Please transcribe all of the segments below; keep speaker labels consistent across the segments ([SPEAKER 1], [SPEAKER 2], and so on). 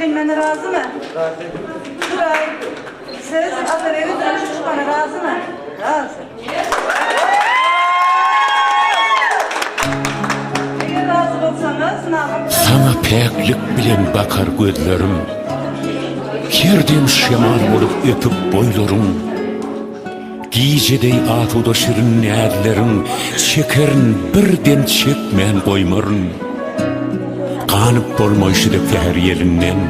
[SPEAKER 1] Öýlenmäne razymy? Turay, siz Atabege durmuşa çykmana razymy? Razy. Eger razy bolsaňyz, nagym.
[SPEAKER 2] Saňa päklik bilen bakar gözlerim, Her dem şemal bolup öpüp boýlaryň. Gije deý asuda şirin näzleriň Çekerin bir dem çekmän goýmaryn. Ganyp bolmaýşy dek säher ýelinden,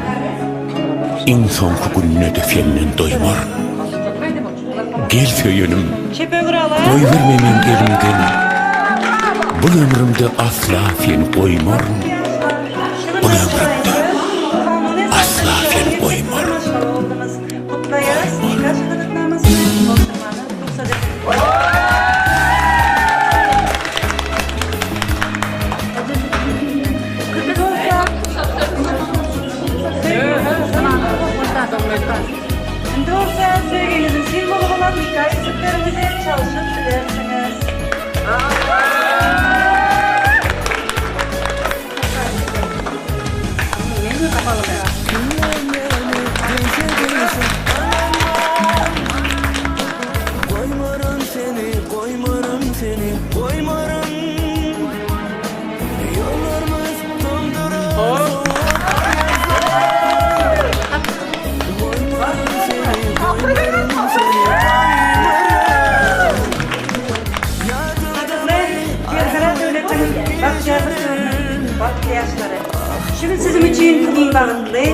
[SPEAKER 2] Iň soňky günde-de senden doýmaryn. Gel söýenim, goýberme meň elimden, Bul ömrümde asla seni goýmaryn. Bul ömrümde asla seni goýmaryn.
[SPEAKER 1] Indi bolsa söýgiňiziň simwoly bolan nika ýüzükleriňizi çalşyp bilersiňiz.
[SPEAKER 3] Goýmaryn seni, goýmaryn seni, goýmaryn. Ýollarymyz doňdurar sowuk aýazlar. Goýmaryn seni, goýmaryn seni, goýmaryn. Ýadymda
[SPEAKER 1] Berkarar döwletiniň bagtyýarlyk döwrüniň bagtly ýaşlary! Şu gün siziň üçin iň bagtly,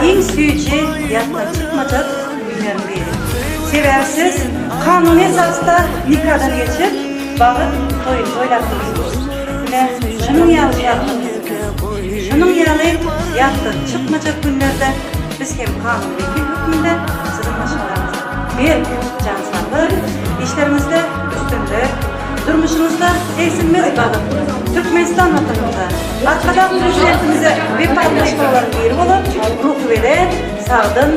[SPEAKER 1] iň süýji, ýatdan çykmajak günleriň biri. Sebäbi siz kanuny esasda nikadan geçip, bagyt toýuny toýlap dursuňyz. Ine, şunuň ýaly şatlykly gün, şunuň ýaly ýatdan çykmajak günlerde biz hem kanun wekil hökmünde siziň maşgalaňyza berk jan saglyk, işleriňizde üstünlik, durmuşyňyzda egsilmez bagyt, Türkmenistan Watanymyza, Arkadag Prezidentimize wepaly maşgalalaryň biri bolup, ruhubelent, sagdyn,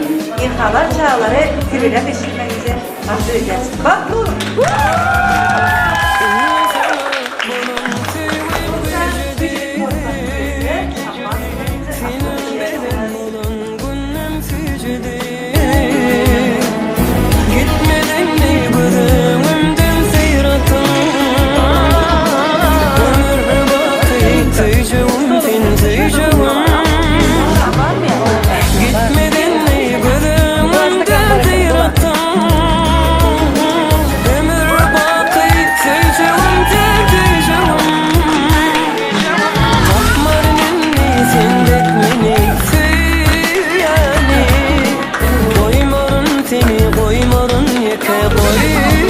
[SPEAKER 1] ilhalar çagalary terbiýeläp ýetişdirmegiňizi arzuw edýäris. Bagtly boluň!
[SPEAKER 3] Gitmediňmi göz öňümden syratyň Ömür baky söýjegim sen söýjegim Gitmediňmi göz öňümden syratyň Ömür baky söýjegim sen söýjegim Tapmaryn indi sen dek meni söýýäni Goýmaryn seni goýmaryn ýeke goýmaryn.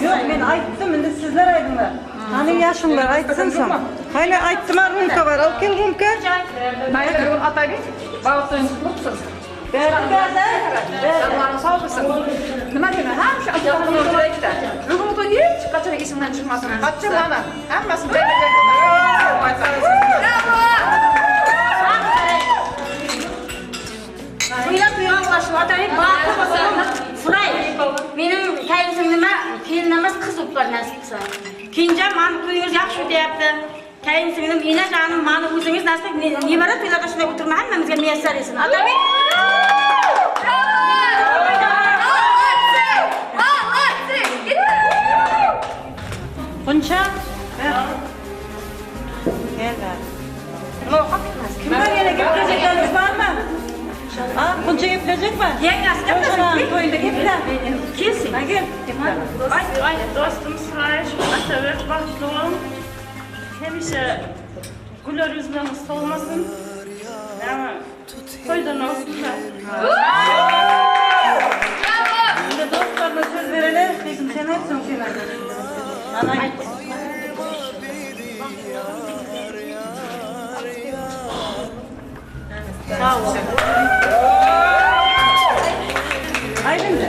[SPEAKER 1] Ýok, men aýtdym, indi sizler aýdyňlar. Hany ýaşulular aýtsyn soň. Hany aýtdyma rumka bar, alyp gel rumka.
[SPEAKER 4] Sağ olsun. Nima deyman, hamisha Allohning bugun to'y hech qachon esimdan chiqmasin.
[SPEAKER 5] Qachon mana, hammasini
[SPEAKER 6] Benim kayınsinglime kelinimiz kız o'plar nasib qilsa. Kenjam mani to'yingiz yaxshi o'tyapti. Kayinsinglim enajonim mani o'zingiz nasib nevara to'ylarda shunday o'tirma hammamizga muyassar etsin. Otabek.
[SPEAKER 1] Quncha. Gel ver. Kim var yana gapiracaklarınız var mı? Ha, Quncha gapirecek mi?
[SPEAKER 6] Yengasi gapirsin.
[SPEAKER 1] To'yda gapir.
[SPEAKER 6] Kelsin.
[SPEAKER 1] Ha, gel.
[SPEAKER 7] Ay, dostum Surayş, Atabek, baxtli olun. Hemişe güler yüzleriniz solmasın. Yani toydan olsun da.
[SPEAKER 1] Şimdi dostlarına söz verelim. Bizim sen aytsan sen ayt. Ana ayt. Sağ ol. Aydın.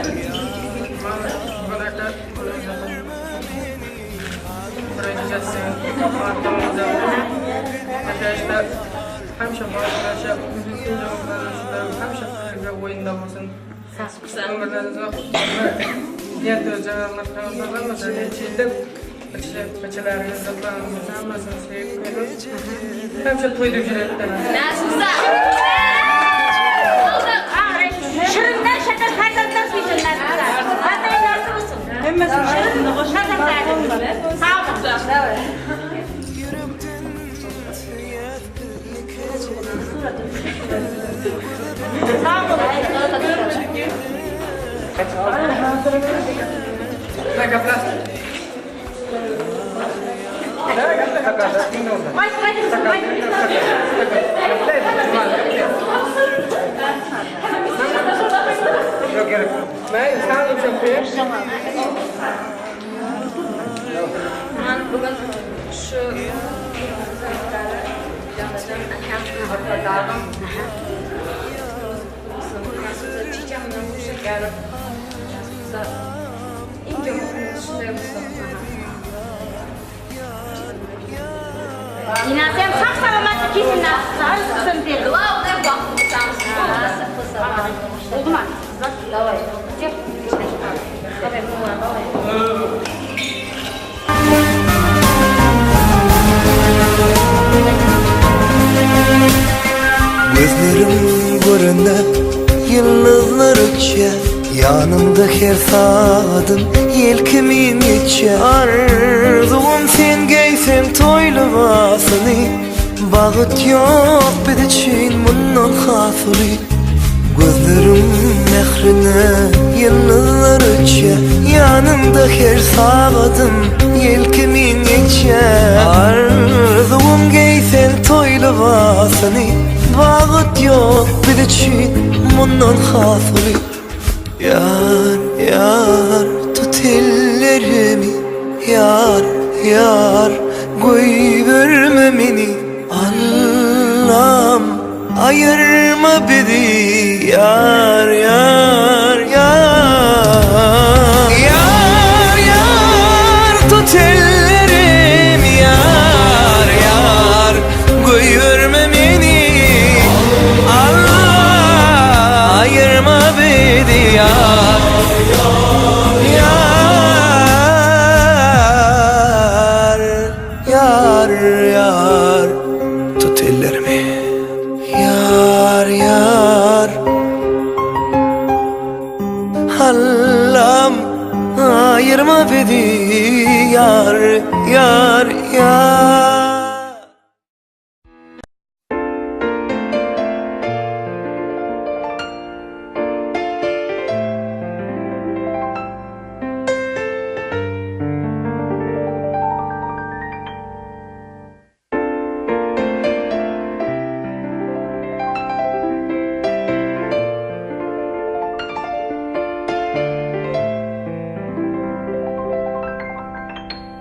[SPEAKER 5] Arkadaşlar həmişə barışa, həmişə xeyirlə oyunda olsun. Ömürlərinizə niyət özlərinizə xeyirlə bacılarınız, zatlarınız hammasını sevib koyun. Həmişə toyda жүрәтler.
[SPEAKER 6] Şirinden şeker farzandlar suysun nasip. Vatanı nasip olsun.
[SPEAKER 1] Hemmasi
[SPEAKER 6] Shirin farzandlar. Sağ olun. Sağ olun.
[SPEAKER 4] Ben bugün şu
[SPEAKER 6] Yine sağ salamat kesin nasıl dedi.
[SPEAKER 4] Главное
[SPEAKER 6] Oldu mu?
[SPEAKER 4] Давай.
[SPEAKER 8] Gözlerim görünüp yıldızlar uça, yanımda her saatim yelkimin içe. Arzum sen giysen toy libasını, Bağıt yok biz için bundan hasılı. Gözlerim mehrine yıldızlar uça, yanımda her saatim yelkimin içe. Arzum giysen toy libasını, Bağıt yok biz için bundan hasılı. Yar yar tut ellerimi, yar yar koyverme beni. Allah'ım ayırma beni, yar yar yar. Yar yar tut ellerimi, yar yar koyverme beni. Allah ayırma beni, yar yar yar yar tut ellerimi, yar yar. Allah'ım ayırma beni, yar yar yar.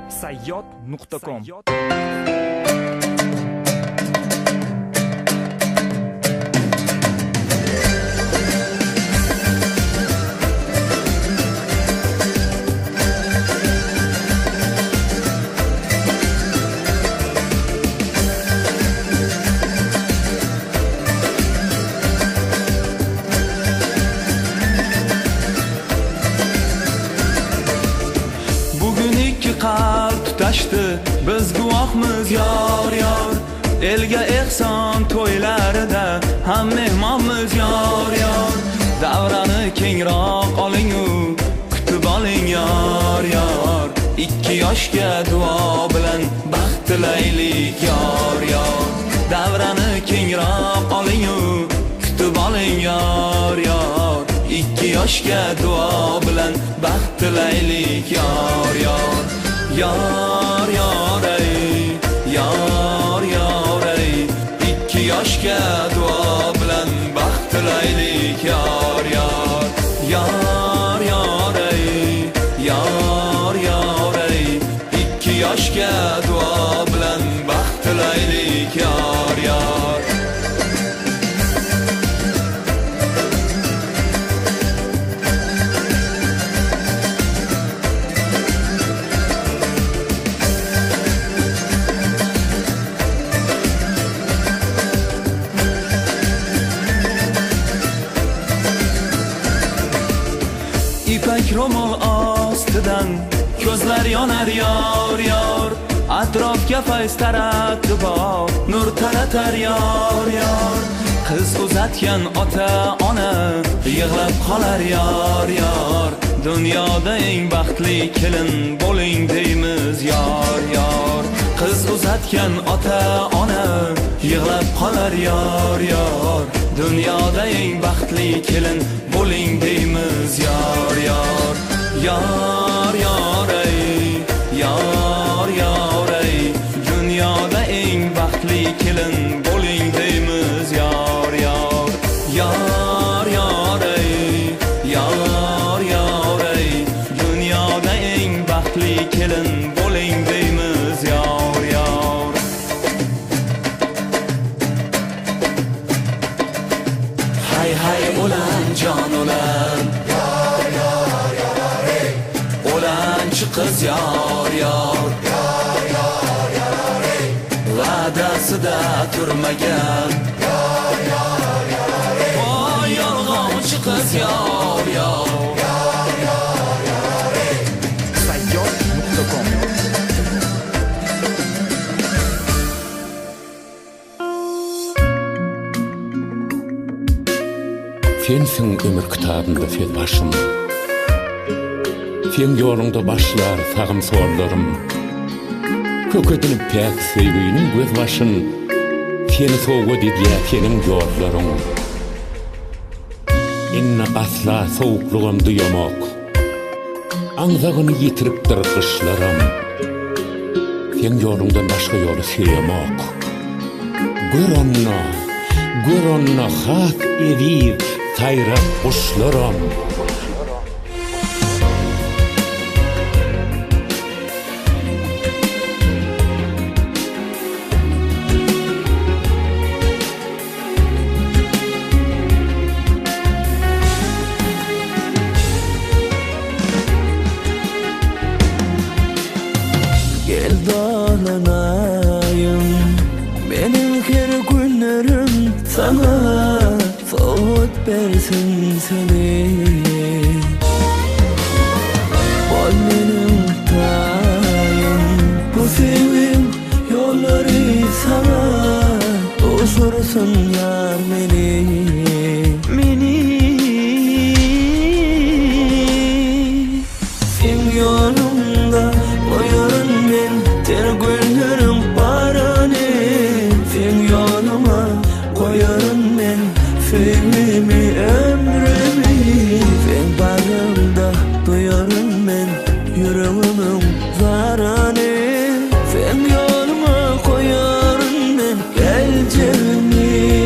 [SPEAKER 9] Sayyod.com
[SPEAKER 8] Birlashdi, biz guvohmiz yor yor. Elga ehson to'ylarida ham mehmonmiz yor yor. Davrani kengroq oling-u, kutib oling yor yor. Ikki yoshga duo bilan baxt tilaylik yor yor. Davrani kengroq oling-u, kutib oling yor yor. Ikki yoshga duo bilan baxt tilaylik yor yor. Yor yor ey, yor yor ey, ikki yoshga duo bilan baxt tilaylik yor yor. Yor yor ey, yor yor ey, ikki yoshga duo bilan baxt tilaylik yor yor. İpek ro'mol ostidan ko'zlar yonar yor yor. Atrofga fayz taratib nur taratar yor yor. Qiz uzatgan ota ona yig'lab qolar yor yor. Dunyoda eng baxtli kelin bo'ling deymiz yor yor. Qiz uzatgan ota ona yig'lab qolar yor yor. Dunyoda eng baxtli kelin bo'ling deymiz yor yor. Yor yor ey, yor yor ey, dunyoda eng baxtli kelin bo'ling deymiz yor yor. Yor yor ey, yor yor ey, dunyoda eng baxtli kelin bo'ling deymiz yor yor. Hay hay ulan jon ulan,
[SPEAKER 9] yor yor yor ey,
[SPEAKER 8] ulanchi qiz yor yor,
[SPEAKER 9] yor yor yor ey,
[SPEAKER 8] va'dasida turmagan
[SPEAKER 9] yor yor yor ey,
[SPEAKER 8] voy yolg'onchi qiz yor yor,
[SPEAKER 9] yor yor yor ey.
[SPEAKER 10] Sayyod.com.
[SPEAKER 2] Sensin ömür kitabımda söz başım. Sen yolunda başlar sağım sorlarım. Kök edinip pek söygünün göz başın. Seni soğuk edýär senin yollarың. Inne asla soğukluğum duyamak. Aňzagyny ýetiripdir gyşlarım. Sen yolundan başka yolu söýemok. Gör onna, gör onna has eziz saýrak guşlarym.
[SPEAKER 3] Gel dolanayım, benim her günlerim sana soğut bersin seni. Bol benim tayım, bu sevim yolları sana uçursun yar beni. Beni sen yolumda koyarım ben ter günlerim paranı. Sen yoluma koyarım ben sevgimi ömrümü. Sen bağrımda duyarım ben yüreğimin zarını. Sen yoluma koyarım ben geleceğimi.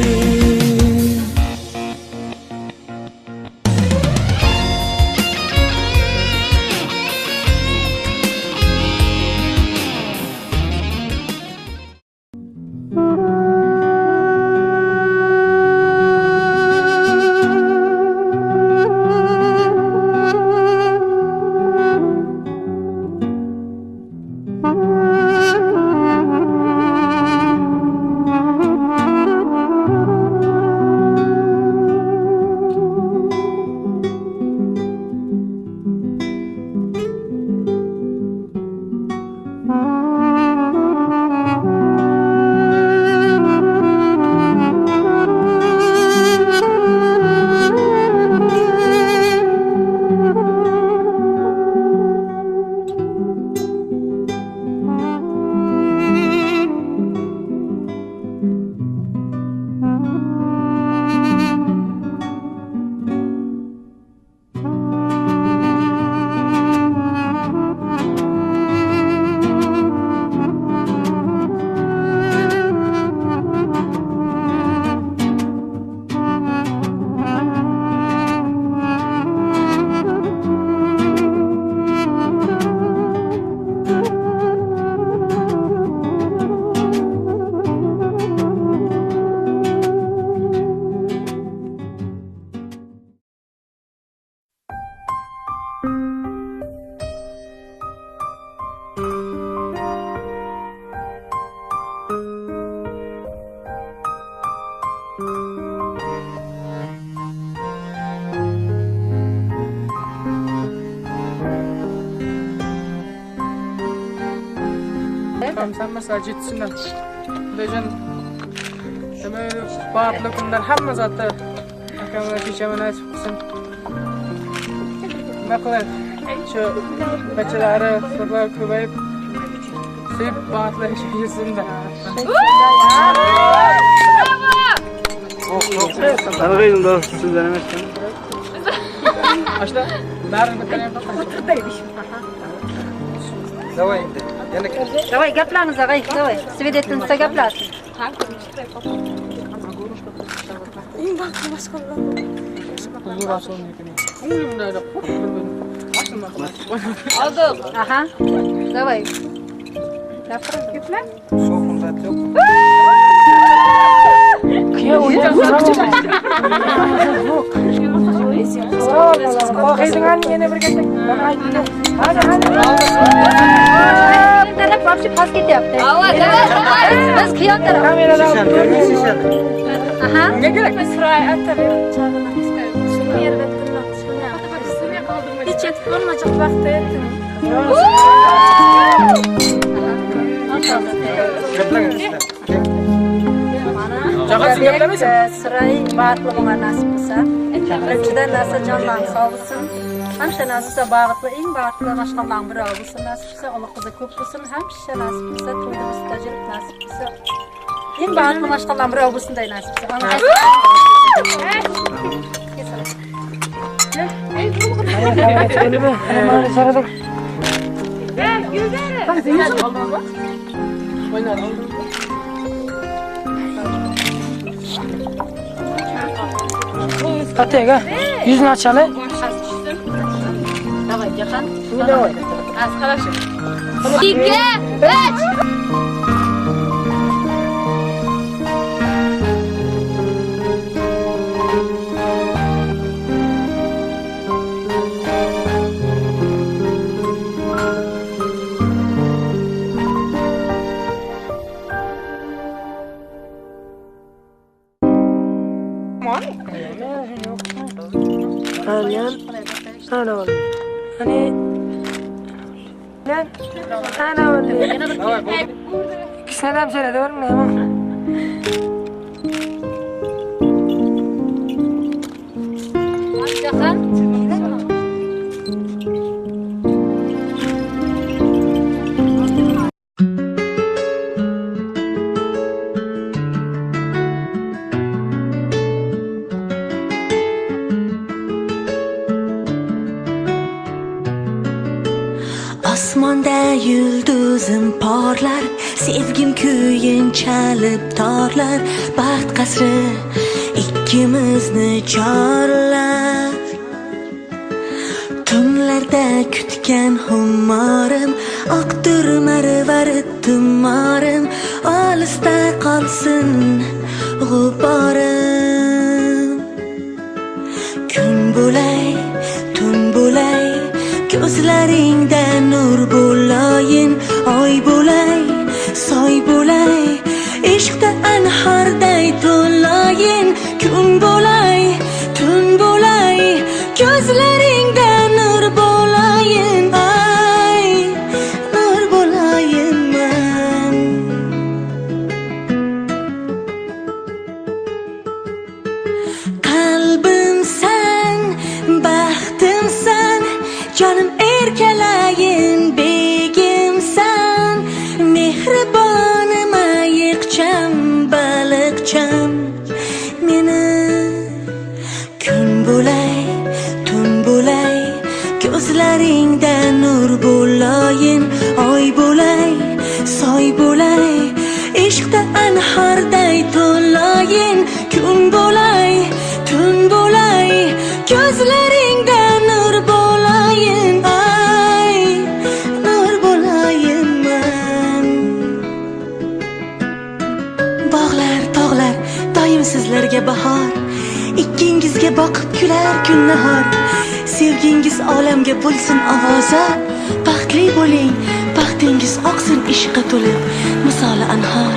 [SPEAKER 5] Hammasi jetsin. Lekin baxtli kunlar hamma zotda akamlar kechama nasib qilsin. Nima qilay? Shu bachalari sizlar ko'payib, sevib baxtli yashaysin-da. Ashla, barini bitta
[SPEAKER 10] Давай endi. Yana
[SPEAKER 1] Давай gaplarimiz ag'ay, давай. Svedetinsa gaplasin.
[SPEAKER 4] Oldim.
[SPEAKER 1] Aha. Давай.
[SPEAKER 4] Gaplar. Taraf вообще past ketyapti. Biz kuyov taraf. Aha.
[SPEAKER 5] Nega kerak?
[SPEAKER 7] Hiç yetib bo'lmajaq vaqtda yetdim.
[SPEAKER 1] Siray baxtli bo'lgan nasib qilsa, birinchidan narsa jonlarini sog' bo'lsin. Hamisha nasib qilsa baxtli, eng baxtli mashg'ullarning biri bo'lsin nasib qilsa, Alloh qizi ko'p bo'lsin, hamisha nasib qilsa to'yda mustajib nasib qilsa. Eng baxtli mashg'ullarning biri bo'lsin day nasib qilsa.
[SPEAKER 5] Katega, yuzini ochali.
[SPEAKER 1] Давай, Jahan.
[SPEAKER 5] Давай.
[SPEAKER 4] Az хорошо. 2 3
[SPEAKER 5] Ikkisindan so'radi, bilmayman.
[SPEAKER 1] Jahan.
[SPEAKER 11] Osmonda yulduzim porlar, sevgim kuyin chalib torlar, baxt qasri ikkimizni chorlar. Tunlarda kutgan xumorim, oqdir marvarid tumorim, olisda qolsin g'uborim. Kun bo'lay, tun bo'lay, ko'zlaringda nur bo'layin, oy bo'lay, soy bo'lay, ishqda anhorday to'layin. Kun bo'lay, tun bo'lay, ko'zlaringda nur bo'layin, ay nur bo'layin man. Qalbimsan, baxtimsan, jonim erkalayin, begimsan, mehribonim, ayiqcham, baliqcham meni. Kun bo'lay, tun bo'lay, ko'zlaringda nur bo'layin, oy bo'lay, soy bo'lay, ishqda anhorday to'layin. Kun bo'lay, tun bo'lay, ko'zlaringda nur bo'layin, ay nur bo'layin man. Bog'lar, tog'lar doim sizlarga bahor, ikkingizga boqib kular kun nahor. Sevgingiz olamga bo'lsin ovoza, baxtli bo'ling, baxtingiz oqsin ishqqa to'lib misoli anhor.